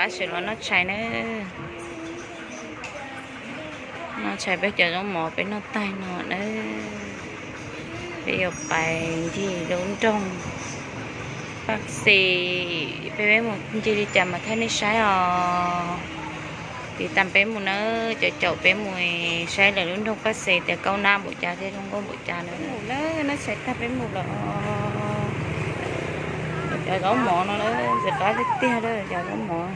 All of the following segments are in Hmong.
Sawv los noj tshais na. Noj tshais peb cov zaub mov peb noj tag no na. Peb yuav pais ncig lub nroog Paj Xes, peb mus ncig li cas mas thaij nej saib os. Tiv tam peb mus na, caum caum peb mus saib lawv lub nroog Paj Xes tias kaub nab npaum cas thiab zoo nkauj npaum cas na. Peb mus na, noj tshais tag peb mus lawm. Cov zaub mov no na, ntxim qab tiag tiag cov zaub mov.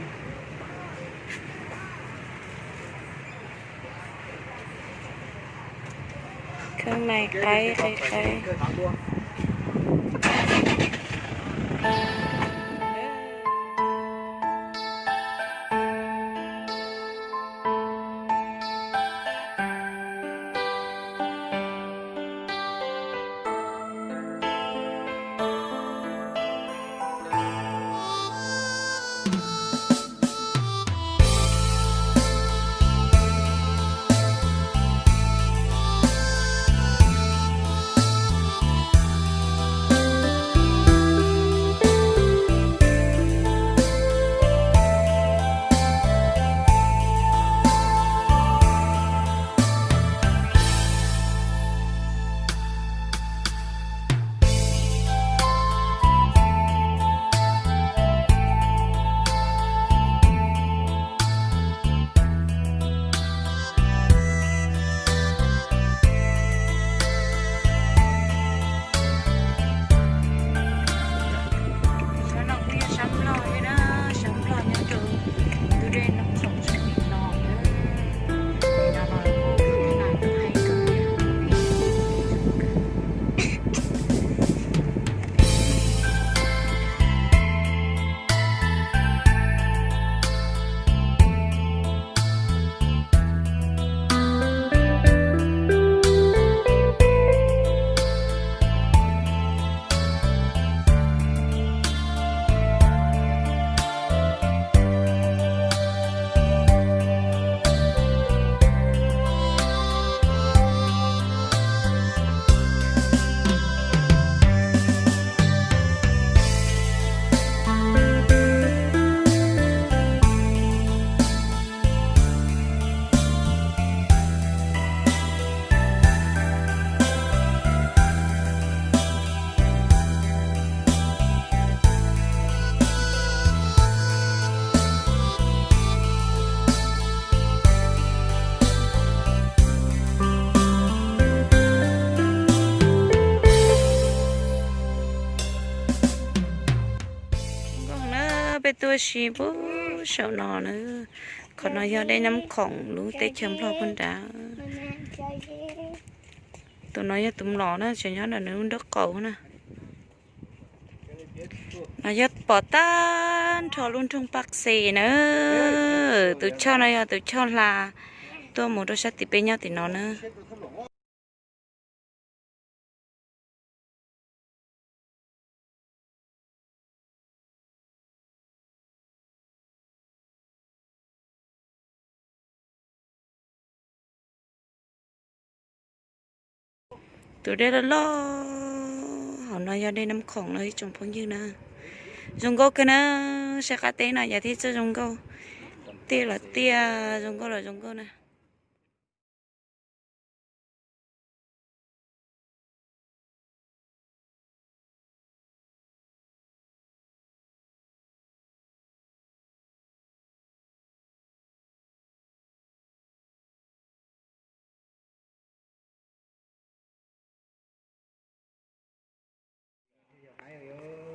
Kheej nais qaib qe qaib. Sab no kuj yog sab Nplog thiab na, sab Nplog nyob rau tus dej Nab Khoom sab tim no. Nkauj na, peb tuaj si puag saum no na. Qhov no yog dej Nab Khoom lub teb chaws Nplog puag nrad. Tus no yog tus mlom na, tseem nyob ntawm nws lub nraub qaum na. No yog pom tag nrho lub nroog Paj Xes na. Tus choj no yog tus choj hla tuaj mus rau sab tim peb nyob tim no na. Tus dej loj loj hauv no yog dej Nab Khoom no ib tsoom phooj ywg na. Zoo nkauj kawg na, saib qab teb no yog thiab txawj zoo nkauj. Tiaj los tiaj, zoo nkauj los zoo nkauj na.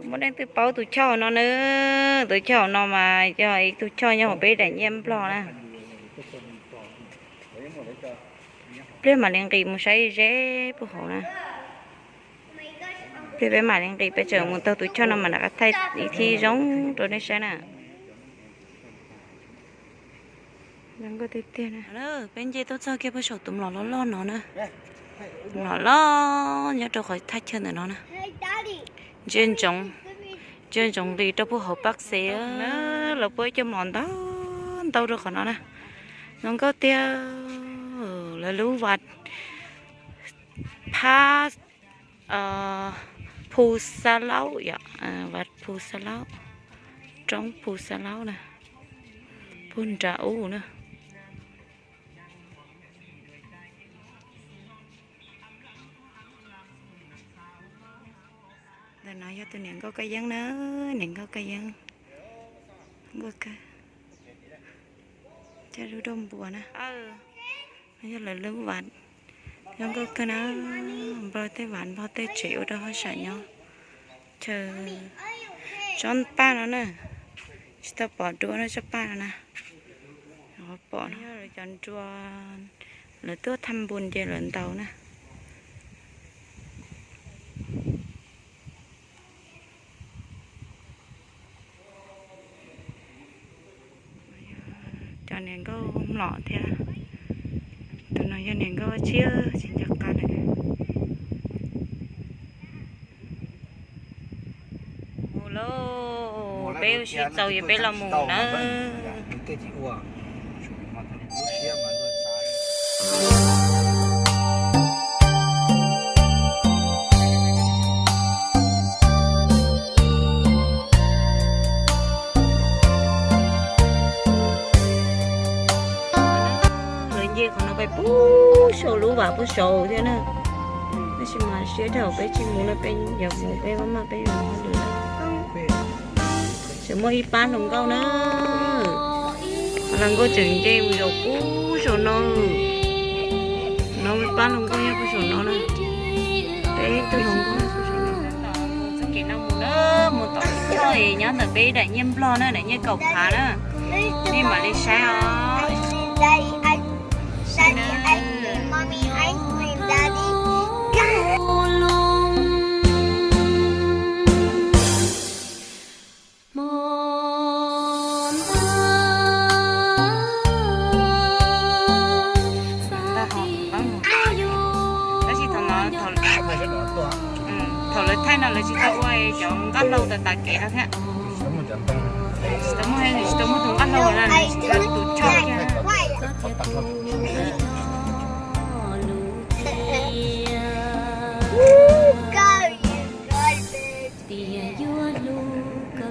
Muaj leej twg paub tus choj no na? Tus choj no mas yog ib tug choj nyob hauv peb daim nyiaj Nplog na. Pliag mam li nqis mus saib ze puag hauv na. Pliag peb mam li nqis peb tseem mus taug tus choj no mam rov qab thaij ib thib zoo rau nej saib na. Zoo nkauj tiag tiag na. Peb nce tuaj txog kiag puag saum tus mlom loj loj no na. Mlom loj nyob rau qhov thaj chaw ntawm no na. Ntsia ntsoov, ntsia ntsoov nqis rau puag hauv Paj Xes na. Lawv puab ib co mlom ntau ntau rau qhov no na. Zoo nkauj tiag. Lawv lub vas phab Phu Xa Laub yom, vas Phu Xa Laub, roob Phu Xa Laub na. Ub nram ub na. Ntawm no yog tus niam nkauj kab yeeb na, niam nkauj kab yeeb, nkauj kab, coj lub dauj npua na. Yog lawv lub vas, zoo nkauj kawg na, npog tej vas npog tej tsev ua rau hauj sam nyob. Chaw tsob paj no na, tsis tau pom dua no tsob paj no na. Pom no cov nruas, lawv tuaj tham npus ces lawv ntaus na. Cov niam nkauj mlom thiab. Tus no yog niam nkauj tshiab tsis nco qab lawm. Mus lauj, peb ua si txaus es peb los mus nawb. Lawv nce qhov no pem puag saum lub vas puag saud thiab na. Tab sis mas siab dhau peb tsis mus no, peb yuav mus peb maj maj peb yuav mus hauj lwm. Tseem muaj ib pab hluas nkauj na. Hluas nkauj tseem nce mus zaum puag saum no. No ib pab hluas nkauj nyob puag saum no na. Peb tug hluas nkauj puag saum no. Txoj kev no mus na, mus tom ib txoj nyob ntawm peb daim nyiaj nplog na, daim nyiaj kaum phav na. Nej mam li saib os. Tab sis thaum no, thaum lawv thaij no lawv tsis tau ua cov nqaj hlau tas tas kev no thiab. Tsis tau muaj, tsis tau muaj tus nqaj hlau na, tsis tau tus choj kiag.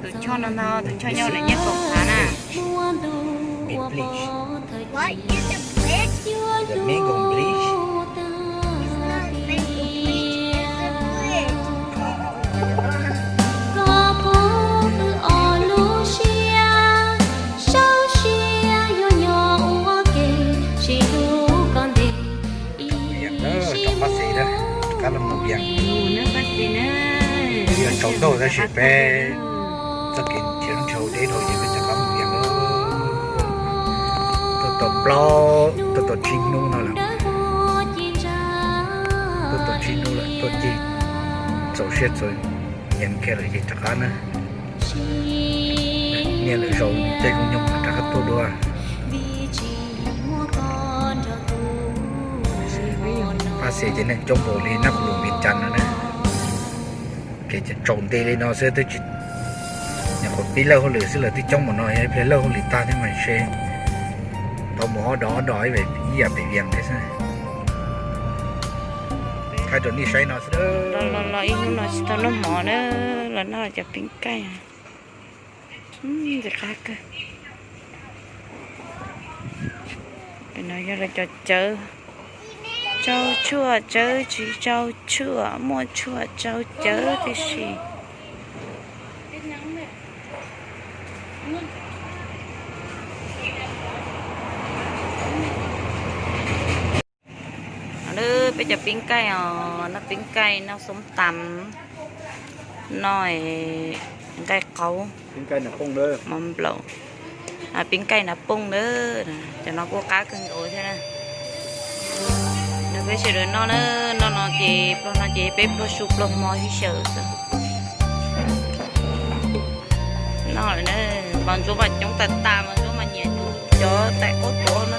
Tus choj no ntag, tus choj nyob daim nyiaj kaum phav na. Rov qab los mus Vias. Yog tsaus ntuj tab sis peb txoj kev nrhiav nrhiav deb dhau ces peb rov qab mus Vias lawm. Tuaj tau plaub, tuaj tau tsib hnub no lawm. Tuaj tau tsib hnub lawm, tuaj ncig txaus siab txaus nyiam kiag lawm ces rov qab na. Niaj lwm zaus tej zoo nyoog rov qab tuaj dua. Pab xes ces neeg coob npaum li Naj Qhua Lus Vias Cas no na. Kev tsaus nti li no xwb twb tsis, nyuam qhuav pib lawj hauj lwm xwb lawv twb coob npaum no, yog ib pliag lawj hauj lwm tag thiab mas ntshe tau mus ob dos ob dos ib yam pem Vias thiab xwb. Thaij rau nej saib no xwb. Los los ib hnub no tsis tau noj mov na, los noj cov peeb kaij. Ntxim qab kawg. Pem no yog lawv cov cawv, tsau tshuaj tsawb tsis tsau tshuaj, muaj tshuaj tsau cawv tib si. Peb cov peeb kaij os, noj peeb kaij, noj xoob tas, noj nqaij qaub, mov nplaum, peeb kaij nas pooj na. Cov no kuj qab kawg nkaus thiab na. Nrog peb sawv daws noj na, noj no ces pluag no ces peb pluag su pluag hmo sib xyaw xwb. Noj lawm na, mos ntsuab mas coob tas tas, mos ntsuab mas nyiam cov taim qaub tuav no.